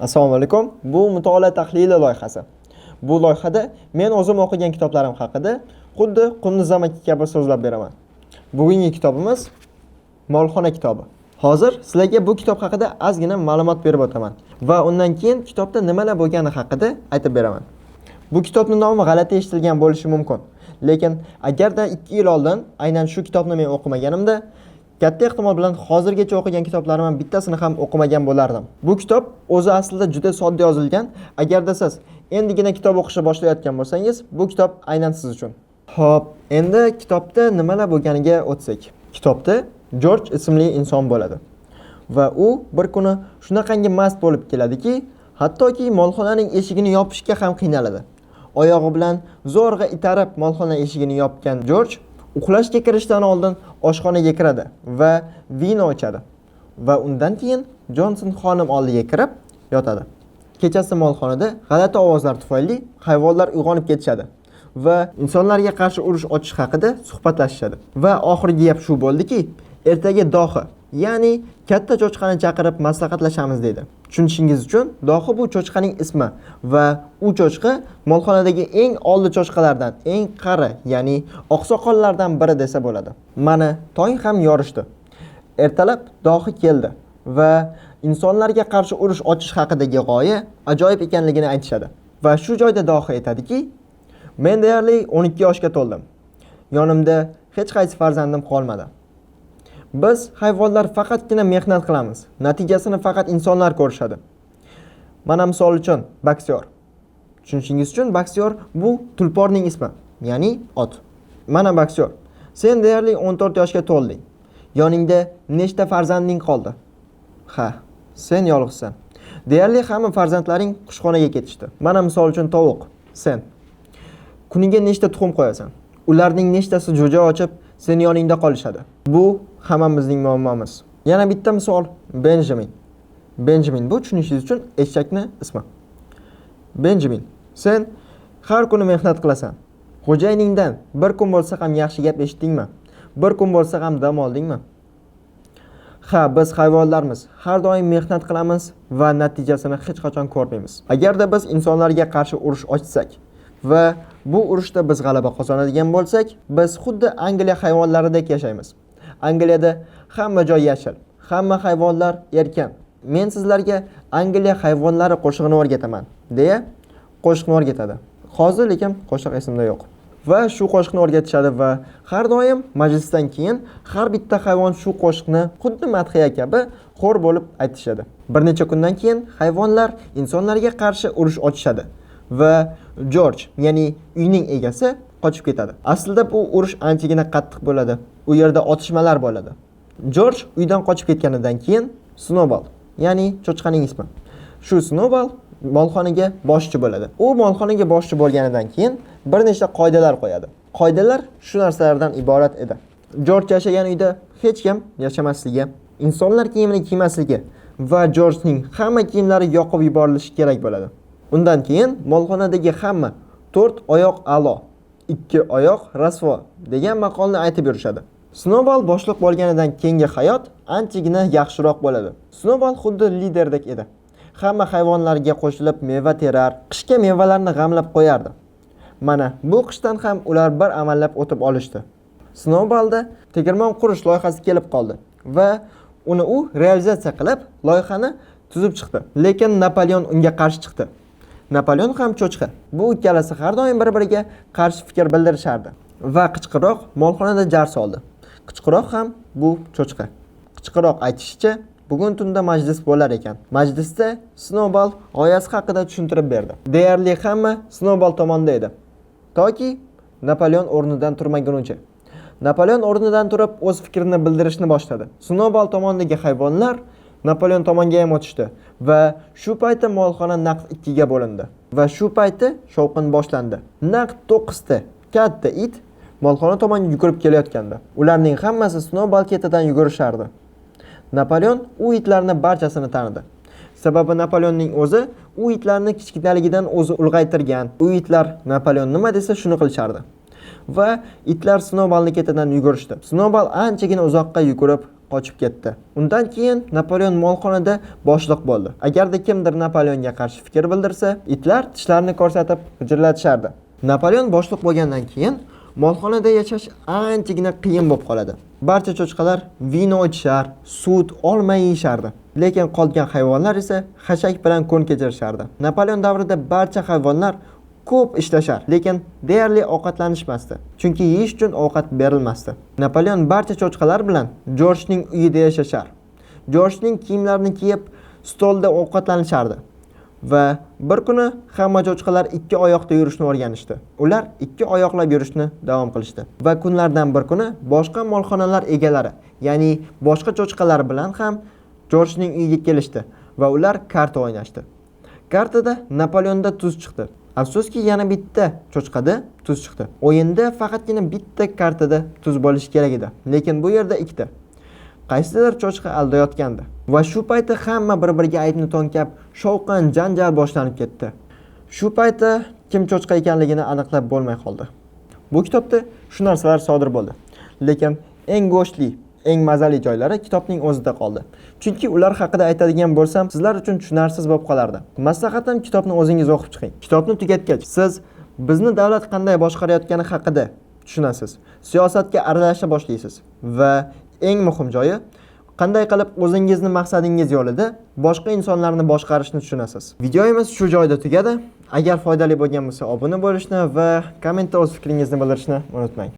Assalomu alaykum. Bu mutolaa tahlili loyihasi. Bu loyihada men o'zim o'qigan kitoblarim haqida xuddi Qunduz amaki kabi so'zlab beraman. Bugungi kitobimiz Molxona kitobi. Hozir sizlarga bu kitob haqida ozgina ma'lumot berib o'taman va undan keyin kitobda nimalar bo'lgani haqida aytib beraman. Bu kitobning nomi g'alati eshitilgan bo'lishi mumkin. Lekin agarda 2 yil oldin aynan shu kitobni men o'qimaganimda, katta ehtimol bilan hozirgacha o'qigan kitoblarimdan bittasini ham o'qimagan bo'lardim. Bu kitob o'zi aslida juda sodda yozilgan. Agarda siz endigina kitob o'qishni boshlayotgan bo'lsangiz, bu kitob aynan siz uchun. Xo'p, endi kitobda nimalar bo'lganiga o'tsak. Kitobda George ismli inson bo'ladi. Va u bir kuni shunaqangi mast bo'lib keladiki, hattoki molxonaning eshigini yopishga ham qiynaladi. Oyog'i bilan zo'rg'a itarib molxona eshigini yopgan George uxlashga kirishdan oldin oshxonaga kiradi va vino ichadi. Va undan keyin Jonson xonim oldiga kirib yotadi. Kechasi molxonada g'alati ovozlar tufayli hayvonlar uyg'onib ketishadi va insonlarga qarshi urush ochish haqida suhbatlashishadi. Va oxirgi gap shu bo'ldiki, ertaga dohi, ya'ni katta cho'chqani chaqirib maslahatlashamiz deydi. Tushunishingiz uchun dohi bu cho'chqaning ismi va u cho'chqa molxonadagi eng oldi cho'chqalardan, eng qari, ya'ni oqsoqollardan biri desa bo'ladi. Mana tong ham yorishdi. Ertalab dohi keldi va insonlarga qarshi urush ochish haqidagi g'oya ajoyib ekanligini aytishadi. Va shu joyda dohi aytadiki, men deyarli 12 yoshga to'ldim. Yonimda hech qaysi farzandim qolmadi. Biz hayvonlar faqatgina mehnat qilamiz. Natijasini faqat insonlar ko'rishadi. Mana misol uchun Boksyor. Tushunishingiz uchun Boksyor bu tulporning ismi, ya'ni ot. Mana Boksyor. Sen deyarli 14 yoshga to'lding. Yoningda nechta farzanding qoldi? Ha, sen yolg'izsan. Deyarli hamma farzandlaring qushxonaga ketishdi. Mana misol uchun tovuq. Sen kuniga nechta tuxum qo'yasan? Ularning nechtasi jo'ja ochib, seni yoningda qolishadi? Bu hammamizning muammomiz. Yana bitta misol Benjamin. Benjamin bu tushunishingiz uchun eshakni ismi. Benjamin, sen har kuni mehnat qilasan. Xo'jayiningdan bir kun bo'lsa ham yaxshi gap eshitdingmi? Bir kun bo'lsa ham dam oldingmi? Ha, biz hayvonlarmiz. Har doim mehnat qilamiz va natijasini hech qachon ko'rmaymiz. Agarda biz insonlarga qarshi urush ochsak va bu urushda biz g'alaba qozonadigan bo'lsak, biz xuddi Angliya hayvonlaridek yashaymiz. Angliyada hamma joy yashil, hamma hayvonlar erkin. Men sizlarga Angliya hayvonlari qo'shig'ini o'rgataman, deya qo'shiqni o'rgatadi. Hozir lekin qo'shiq esimda yo'q. Va shu qo'shiqni o'rgatishadi va har doim majlisdan keyin har bitta hayvon shu qo'shiqni xuddi madhiya kabi xor bo'lib aytishadi. Bir necha kundan keyin hayvonlar insonlarga qarshi urush ochishadi va George, ya'ni uyning egasi qochib ketadi. Aslida bu urush anchagina qattiq bo'ladi. U yerda otishmalar bo'ladi. George uydan qochib ketganidan keyin Snowball, ya'ni cho'chqaning ismi. Shu Snowball molxonaga boshchi bo'ladi. U molxonaga boshchi bo'lganidan keyin bir nechta qoidalar qo'yadi. Qoidalar shu narsalardan iborat edi. George yashagan uyda hech kim yashamasligi, insonlar kiyimini kiymasligi va Georgening hamma kiyimlari yoqib yuborilishi kerak bo'ladi. Undan keyin molxonadagi hamma 4 oyoq a'lo, 2 oyoq rasvo degan maqolni aytib yurishadi. Snowball boshliq bo'lganidan keyingi hayot anchagina yaxshiroq bo'ladi. Snowball xuddi liderdek edi. Hamma hayvonlarga qo'shilib meva terar, qishga mevalarni g'amlab qo'yardi. Mana bu qishdan ham ular bir amallab o'tib olishdi. Snowballda tegirmon qurish loyihasi kelib qoldi va uni u realizatsiya qilib, loyihani tuzib chiqdi. Lekin Napoleon unga qarshi chiqdi. Napoleon ham cho'chqa. Bu ikkalasi har doim bir-biriga qarshi fikr bildirishardi. Va Qichqiroq molxonada jar soldi. Qichqiroq ham bu cho'chqa. Qichqiroq aytishicha, bugun tunda majlis bo'lar ekan. Majlisda Snowball g'oyasi haqida tushuntirib berdi. Deyarli hamma Snowball tomonda edi. Toki Napoleon o'rnidan turmagunicha. Napoleon o'rnidan turib o'z fikrini bildirishni boshladi. Snowball tomondagi hayvonlar Napoleon tomonga ham o'tishdi va shu payti molxona naqd ikkiga bo'lindi. Va shu payti shovqin boshlandi. Naqd 9 ta katta it molxona tomonga yugurib kelayotgandi. Ularning hammasi Snowball ketidan yugurishardi. Napoleon u itlarni barchasini tanidi. Sababi Napoleonning o'zi u itlarni kichkinaligidan o'zi ulg'aytirgan. U itlar Napoleon nima desa shuni qilishardi. Va itlar Snowballni ketidan yugurishdi. Snowball anchagina uzoqqa yugurib qochib ketdi. Undan keyin Napoleon molxonada boshliq bo'ldi. Agarda kimdir Napoleonga qarshi fikr bildirsa, itlar tishlarini ko'rsatib g'ijirlatishardi. Napoleon boshliq bo'lgandan keyin molxonada yashash anchagina qiyin bo'lib qoladi. Barcha cho'chqalar vino ichishar, sut, olma yeyishardi. Lekin qolgan hayvonlar esa xashak bilan kun kechirishardi. Napoleon davrida barcha hayvonlar ko'p ishlashar, lekin deyarli ovqatlanishmasdi. Chunki yeyish uchun ovqat berilmasdi. Napoleon barcha cho'chqalar bilan Jorjning uyida yashashar. Jorjning kiyimlarini kiyib, stolda ovqatlanishardi. Va bir kuni hamma cho'chqalar ikki oyoqda yurishni o'rganishdi. Ular ikki oyoqlab yurishni davom qilishdi. Va kunlardan bir kuni boshqa molxonalar egalari, ya'ni boshqa cho'chqalar bilan ham Jorjning uyiga kelishdi va ular karta o'ynashdi. Kartada Napoleonda tuz chiqdi. Afsuski, yana bitta cho'chqada tuz chiqdi. O'yinda faqatgina bitta kartada tuz bo'lishi kerak edi, lekin bu yerda ikkita. Qaysidir cho'chqa aldayotgandi. Va shu payti hamma bir-biriga aybni to'nkab, shovqin janjal boshlanib ketdi. Shu payti kim cho'chqa ekanligini aniqlab bo'lmay qoldi. Bu kitobda shu narsalar sodir bo'ldi. Lekin eng go'shtli, eng mazali joylari kitobning o'zida qoldi. Chunki ular haqida aytadigan bo'lsam, sizlar uchun tushunarsiz bo'lib qolardi. Maslahatim, kitobni o'zingiz o'qib chiqing. Kitobni tugatgach, siz bizni davlat qanday boshqarayotgani haqida tushunasiz. Siyosatga aralasha boshlaysiz va eng muhim joyi, qanday qilib o'zingizni maqsadingiz yo'lida boshqa insonlarni boshqarishni tushunasiz. Videomiz shu joyda tugadi. Agar foydali bo'lgan bo'lsa, obuna bo'lishni va kommentda o'z fikringizni bildirishni unutmang.